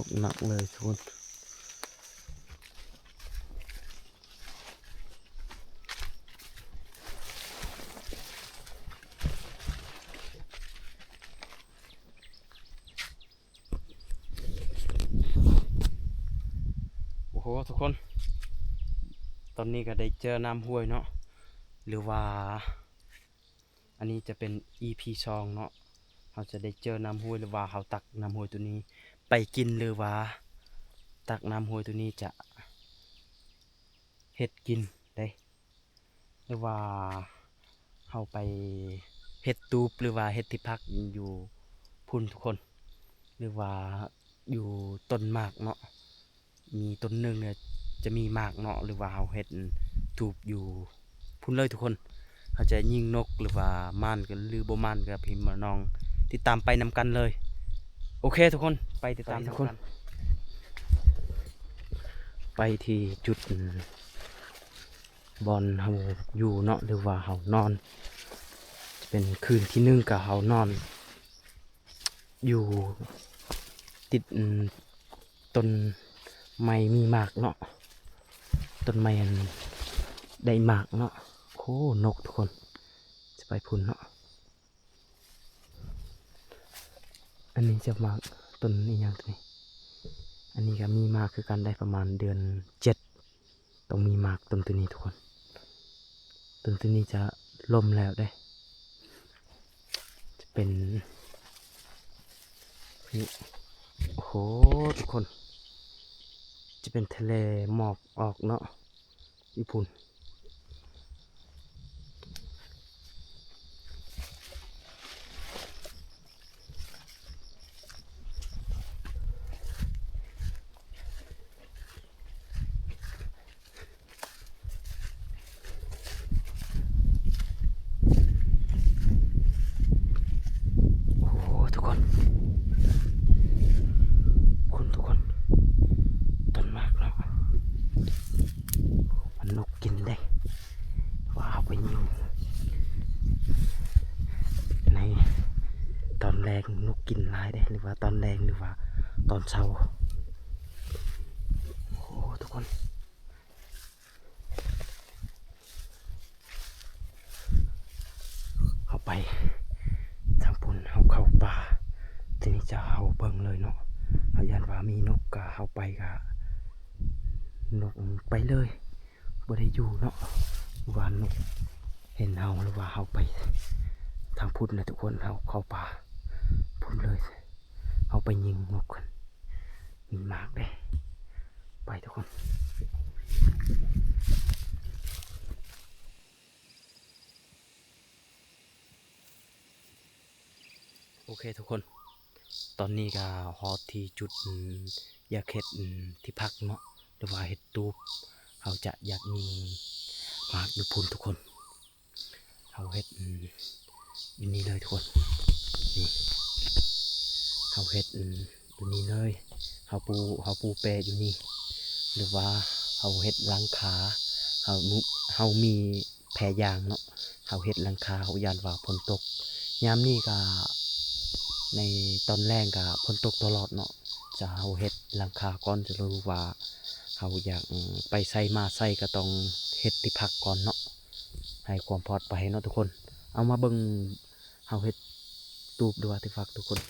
ຕົກໜັກເລີຍທຸກຄົນ. ໂອ້ໂຫ ທຸກຄົນ ຕອນນີ້ກໍໄດ້ເຈີນ້ຳຫ້ວຍເນາະ ຫຼືວ່າ ອັນນີ້ຈະເປັນອີພີສອງເນາະ ເຮົາຈະໄດ້ເຈີນ້ຳຫ້ວຍ ຫຼືວ່າເຮົາຕັກນ້ຳຫ້ວຍໂຕນີ້ໄປກິນ ຫຼືວ່າຕັກນ້ຳຫ້ວຍໂຕນີ້ຈະເຮັດກິນເດ້ ຫຼືວ່າເຮົາໄປເຮັດຕູບ ຫຼືວ່າເຮັດທີ່ພັກຢູ່ພຸ້ນທຸກຄົນ ຫຼືວ່າຢູ່ຕົ້ນໝາກເນາະ. ມີຕົ້ນໜຶ່ງເນຍ ຈະມີໝາກເນາະ ຫຼືວ່າເຮົາເຮັດທູບຢູ່ພຸ້ນເລີຍທຸກຄົນ. ເຮົາຈະຍິງນົກ ຫຼືວ່າໝານກັນ ຫຼືບໍ່ໝານກໍພີ່ນ້ອງຕິດຕາມໄປນຳກັນເລີຍ. ໂອເຄທຸກຄົນ ໄປຕິດຕາມທຸກຄົນ ໄປທີ່ຈຸດບ່ອນເຮົາຢູ່ເນາະ ຫຼືວ່າເຮົານອນ ຈະເປັນຄືນທີໜຶ່ງກໍເຮົານອນ ຢູ່ຕິດ ອືມ ຕົ້ນໄມ້ມີໝາກເນາະ ຕົ້ນໄມ້ອັນໄດ້ໝາກເນາະ. ໂອ້ ນົກທຸກຄົນ ຈະໄປພຸ້ນເນາະ. ອັນນີ້ຈະໝາກຕົ້ນອີ່ຫຍັງຕົວນີ້ ອັນນີ້ກໍມີໝາກຄືກັນ ໄດ້ປະມານເດືອນເຈັດ ຕ້ອງມີໝາກຕົ້ນຕົວນີ້ທຸກຄົນ. ຕົ້ນຕົວນີ້ຈະລົ້ມແລ້ວເດ້ ຈະເປັນ ນີ້ ໂອ້ໂຫ ທຸກຄົນ ຈະເປັນທະເລໝອກອອກເນາະ ຢູ່ພຸ້ນ. ໂອ້ໂຫ ທຸກຄົນ ຄົນ ທຸກຄົນ ຕົ້ນໝາກເນາະ ມັນນົກກິນເດ້ ວ່າເຮົາໄປຍິງໃນຕອນແລງ ນົກກິນຫຼາຍເດ້ ຫຼືວ່າຕອນແລງ ຫຼືວ່າຕອນເຊົ້າ. ໂອ້ ທຸກຄົນ ເຮົາໄປທາງພຸ້ນ ເຮົາເຂົ້າປ່າ ທີນີ້ຈະເຮົາເບິ່ງເລີຍເນາະ ເຮົາຢ້ານວ່າມີນົກກະ ເຮົາໄປກະ ນົກໄປເລີຍ ບໍ່ໄດ້ຢູ່ເນາະ ວ່ານົກເຫັນເຮົາ ຫຼືວ່າເຮົາໄປທາງພຸ້ນນະທຸກຄົນ ເຮົາເຂົ້າປ່າພຸ້ນເລີຍ ເຮົາໄປຍິງນົກກັນ ມີໝາກເດ້ ໄປທຸກຄົນ. ໂອເຄທຸກຄົນ ຕອນນີ້ກໍຮອດທີ່ຈຸດ ອືມ ຢາກເຮັດ ອືມ ທີ່ພັກເນາະ ຫຼືວ່າເຮັດຕູບ ເຮົາຈະຢາກຍິງໝາກຢູ່ພຸ້ນທຸກຄົນ ເຮົາເຮັດ ອືມ ຢູ່ນີ້ເລີຍທຸກຄົນ ນີ້ ເຮົາເຮັດ ອືມ ຢູ່ນີ້ເລີຍ ເຮົາປູ ເຮົາປູແປຢູ່ນີ້ ຫຼືວ່າເຮົາເຮັດຫຼັງຄາ ເຮົາ ເຮົາມີ ແພຢາງເນາະ ເຮົາເຮັດຫຼັງຄາ ເຮົາຢ້ານວ່າຝົນຕົກ ຍາມນີ້ກະ ໃນຕອນແລງກະຝົນຕົກຕະຫຼອດເນາະ ຈະເຮົາເຮັດຫຼັງຄາກ່ອນ ຈະຮູ້ວ່າເຮົາຢາກໄປໃສມາໃສ ກະຕ້ອງເຮັດທີ່ພັກກ່ອນເນາະ ໃຫ້ຄວາມປອດໄພເນາະທຸກຄົນ. ເອົາມາເບິ່ງເຮົາເຮັດຕູບ ຫຼືວ່າທີ່ພັກທຸກຄົນ. ໂ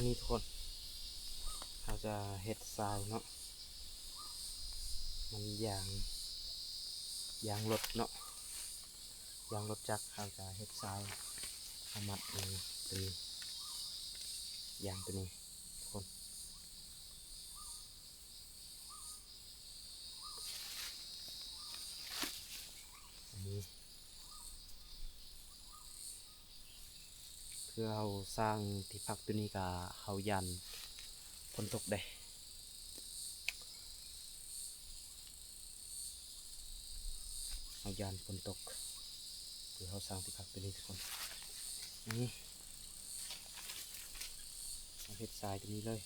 ນີ້ທຸກຄົນ ເຮົາຈະເຮັດຊາຍເນາະ ມັນຢາງ ຢາງລົດເນາະ ຢາງລົດຈັກ ເຮົາຈະເຮັດຊາຍ ເຮົາມັດ ເອີ ໂຕນີ້ ຢາງໂຕນີ້ທຸກຄົນ ອັນນີ້ ເພື່ອເຮົາສ້າງທີ່ພັກໂຕນີ້ ກະເຮົາຢ້ານຝົນຕົກເດ້ ເຮົາຢ້ານຝົນຕົກ ຄືເຮົາສ້າງທີ່ພັກໂຕນີ້ທຸກຄົນ ນີ້ ເຮົາເຮັດຊາຍໂຕນີ້ເລີຍ.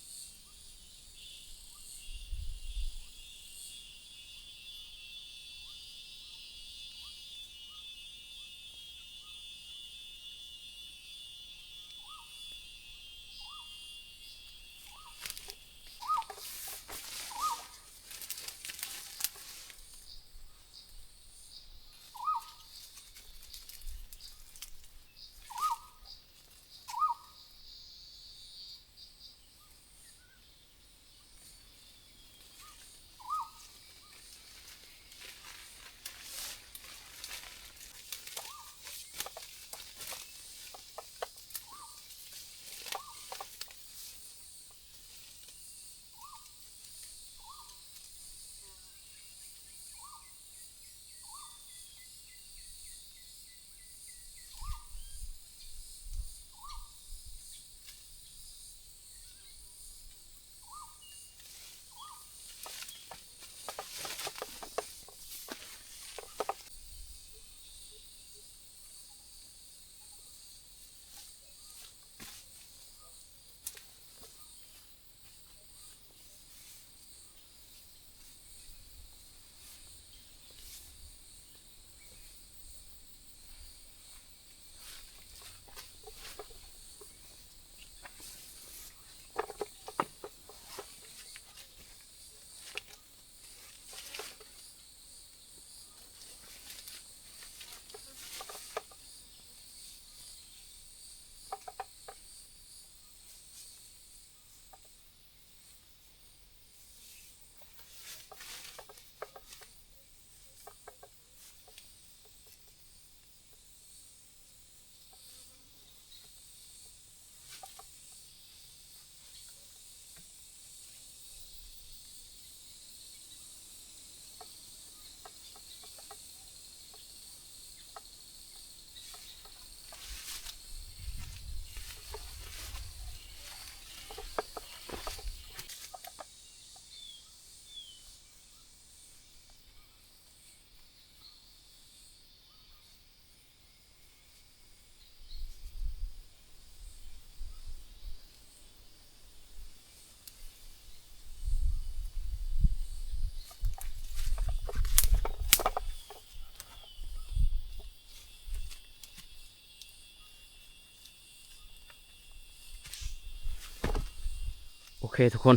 ໂອເຄທຸກຄົນ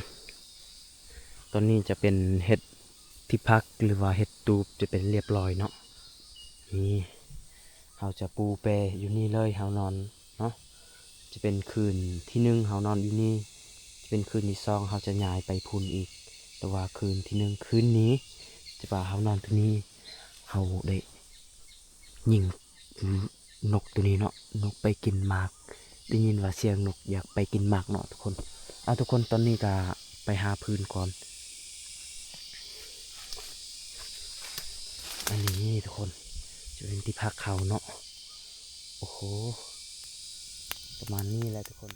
ຕອນນີ້ຈະເປັນເຮັດທີ່ພັກ ຫຼືວ່າເຮັດຕູບ ຈະເປັນລຽບລ້ອຍເນາະ. ນີ້ ເຮົາຈະປູແປຢູ່ນີ້ເລີຍ ເຮົານອນເນາະ. ຈະເປັນຄືນທີໜຶ່ງເຮົານອນຢູ່ນີ້ ຈະເປັນຄືນທີສອງເຮົາຈະຍ້າຍໄປພຸ້ນອີກ. ແຕ່ວ່າຄືນທີໜຶ່ງ ຄືນນີ້ ຈະວ່າເຮົານອນຕົງນີ້ ເຮົາໄດ້ຍິງ ນົກໂຕນີ້ເນາະ ນົກໄປກິນໝາກ ໄດ້ຍິນວ່າສຽງນົກຢາກໄປກິນໝາກເນາະທຸກຄົນ. ເອົາ ທຸກຄົນ ຕອນນີ້ກະໄປຫາຟືນກ່ອນ. ອັນນີ້ທຸກຄົນ ຈະເປັນທີ່ພັກເຮົາເນາະ. ໂອ້ໂຫ ປະມານນີ້ແຫຼະທຸກຄົນ.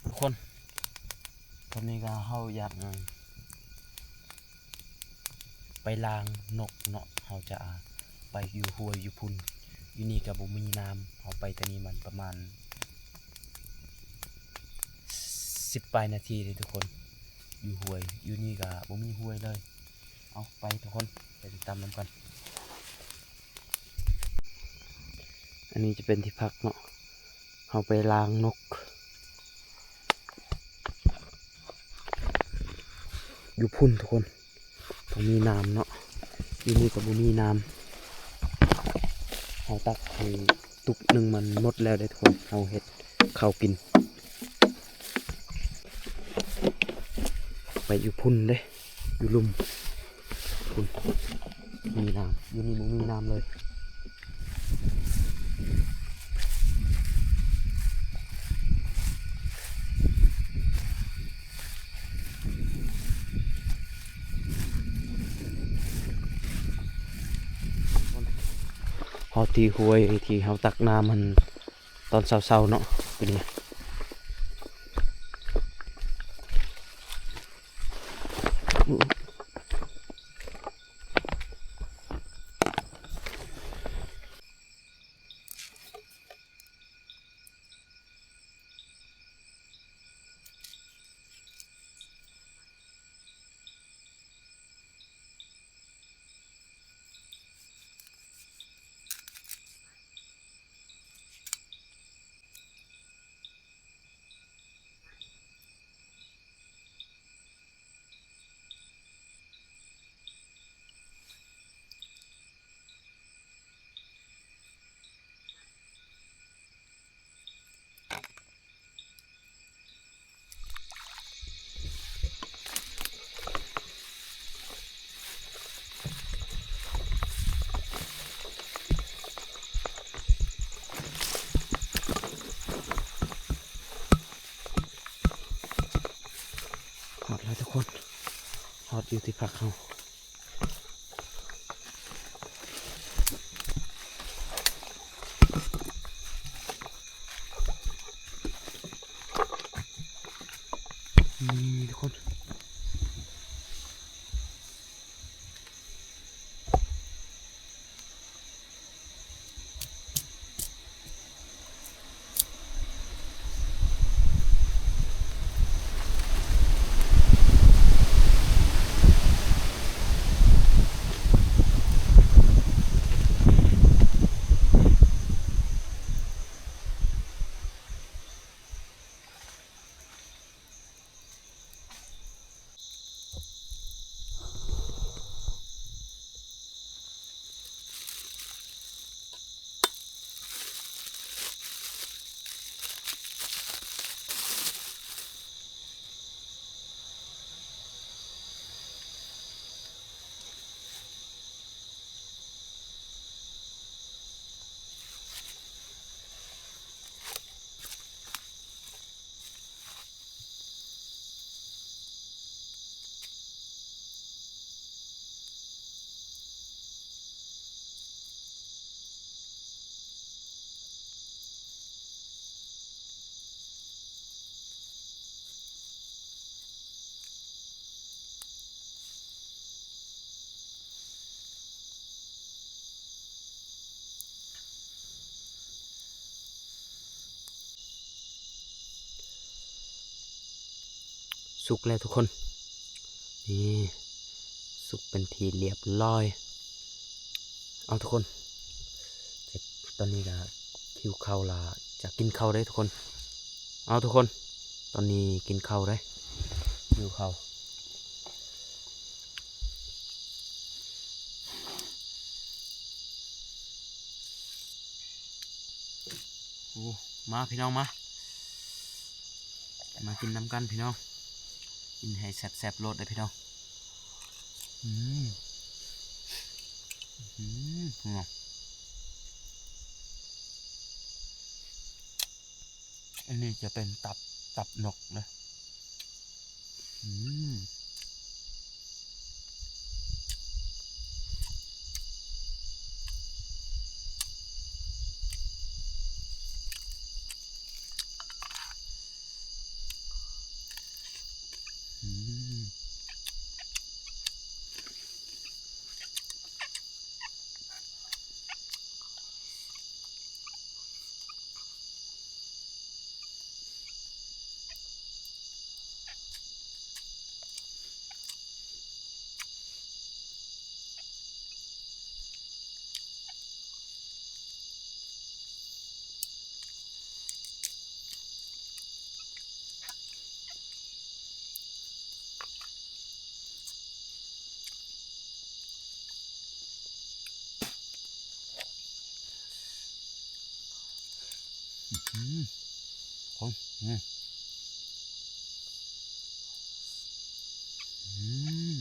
ທຸກຄົນ ຕອນນີ້ກະເຮົາຢາກ ໄປລ້າງນົກເນາະ ເຮົາຈະໄປຢູ່ຫ້ວຍຢູ່ພຸ້ນ ຢູ່ນີ້ກະບໍ່ມີນ້ຳ ເຮົາໄປແຕ່ນີ້ມັນປະມານສິບປາຍນາທີເດ້ທຸກຄົນ ຢູ່ຫ້ວຍ ຢູ່ນີ້ກະບໍ່ມີຫ້ວຍເລີຍ. ເອົາ ໄປທຸກຄົນ ໄປຕິດຕາມນຳກັນ. ອັນນີ້ຈະເປັນທີ່ພັກເນາະ ເຮົາໄປລ້າງນົກຢູ່ພຸ້ນທຸກຄົນ. ຕ້ອງມີນ້ຳເນາະ, ຢູ່ນີ້ກໍບໍ່ມີນ້ຳ. ເຮົາຕັກໃຫ້ຕຸກໜຶ່ງມັນໝົດແລ້ວເດ້ທຸກຄົນ, ເຮົາເຮັດເຂົ້າກິນ. ໄປຢູ່ພຸ້ນເດ້, ຢູ່ລຸ່ມພຸ້ນມີນ້ຳ, ຢູ່ນີ້ບໍ່ມີນ້ຳເລີຍ. ຮອດທີ່ຫ້ວຍທີ່ເຮົາຕັກນ້ຳຫັ້ນ ຕອນເຊົ້າໆເນາະ ເປັນໄງ? ຮອດແລ້ວທຸກຄົນ, ຮອດຢູ່ທີ່ພັກເຮົາ. ນີ້ທຸກຄົນ. ສຸກແລ້ວທຸກຄົນ, ນີ້ ສຸກເປັນທີ່ລຽບລ້ອຍ. ເອົາທຸກຄົນ, ຕອນນີ້ກະຫິວເຂົ້າລະ, ຈະກິນເຂົ້າເດ້ທຸກຄົນ. ເອົາທຸກຄົນ, ຕອນນີ້ກິນເຂົ້າເດ້, ຫິວເຂົ້າ. ໂອ້ ມາພີ່ນ້ອງມາ, ມາກິນນຳກັນພີ່ນ້ອງ, ກິນໃຫ້ແຊບໆໂລດເດີ້ພີ່ນ້ອງ. ອືມ ອືມ ພີ່ນ້ອງ. ອັນນີ້ຈະເປັນຕັບ, ຕັບນົກເດີ້. ອືມ ອືມ. ອ ອືມ ຄົນ ອືມ ອືມ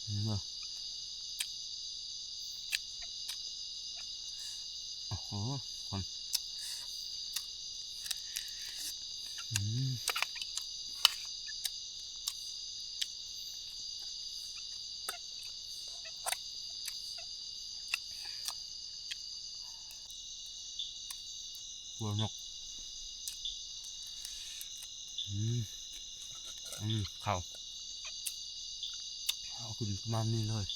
ນີ້ເດີ ໂອ້ໂຫ ຄົນ ອືມ ຄົວນົກ ອືມ ອືມ ເຂົ້າ ເອົາຂຶ້ນປະມານນີ້ເລີຍ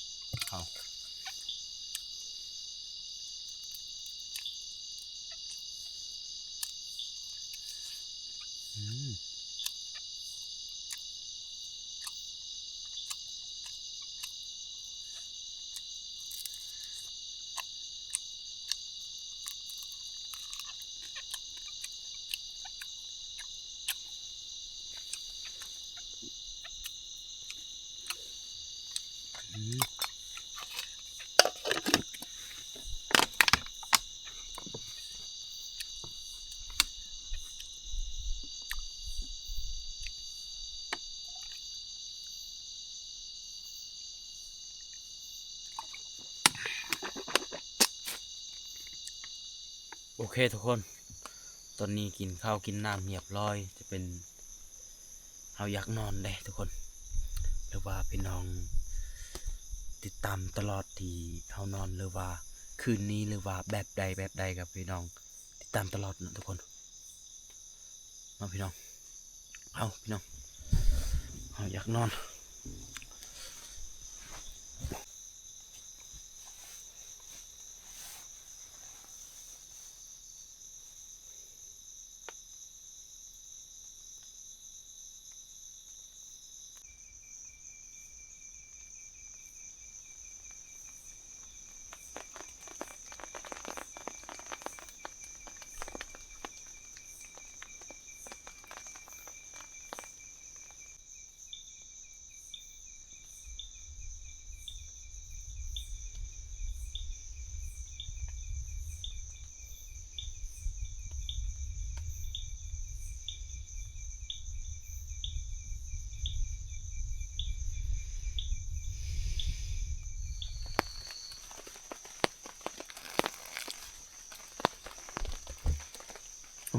ເຂົ້າ ອືມ ໂອເຄທຸກຄົນ ຕອນນີ້ກິນເຂົ້າກິນນ້ຳຮຽບຮ້ອຍ ຈະເປັນ ເຮົາຢາກນອນເດ້ທຸກຄົນ ຫຼືວ່າພີ່ນ້ອງຕິດຕາມຕະຫຼອດທີ່ເຮົານອນ ຫຼືວ່າຄືນນີ້ ຫຼືວ່າແບບໃດແບບໃດ ກໍພີ່ນ້ອງຕິດຕາມຕະຫຼອດເນາະທຸກຄົນ ເນາະພີ່ນ້ອງ ເອົາພີ່ນ້ອງ ເຮົາຢາກນອນ.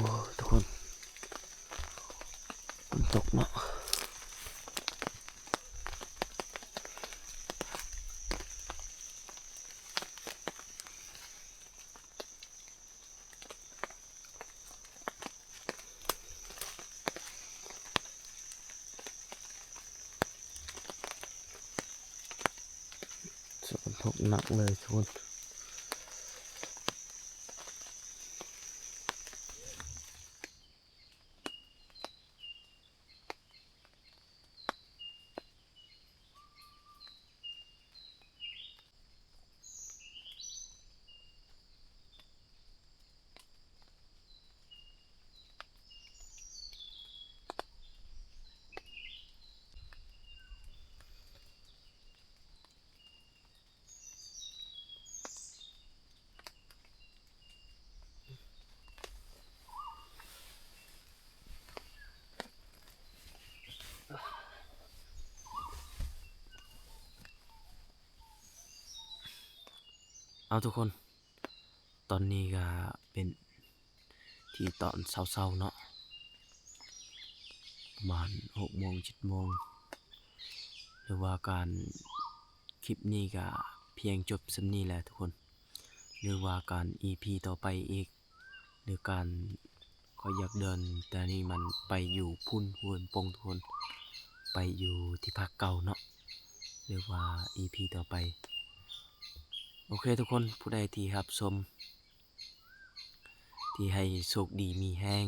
ໂອ້ ທຸກຄົນ ຝົນຕົກເນາະ. ຝົນຕົກໜັກເລີຍທຸກຄົນ. ເອົາທຸກຄົນ ຕອນນີ້ກະເປັນທີ່ຕອນເຊົ້າໆເນາະ ປະມານຫົກໂມງ ເຈັດໂມງ ຫຼືວ່າການ ຄລິບນີ້ກະພຽງຈົບສ່ຳນີ້ແຫຼະທຸກຄົນ ຫຼືວ່າການອີພີຕໍ່ໄປອີກ ຫຼືການ ຂ້ອຍຢາກເດີນ ແຕ່ນີ້ມັນໄປຢູ່ພຸ້ນ ຫ້ວຍໂປ່ງທຸກຄົນ ໄປຢູ່ທີ່ພັກເກົ່າເນາະ ຫຼືວ່າອີພີຕໍ່ໄປ. ໂອເຄທຸກຄົນ ຜູ້ໃດທີ່ຮັບຊົມ ທີ່ໃຫ້ໂຊກດີມີແຮງ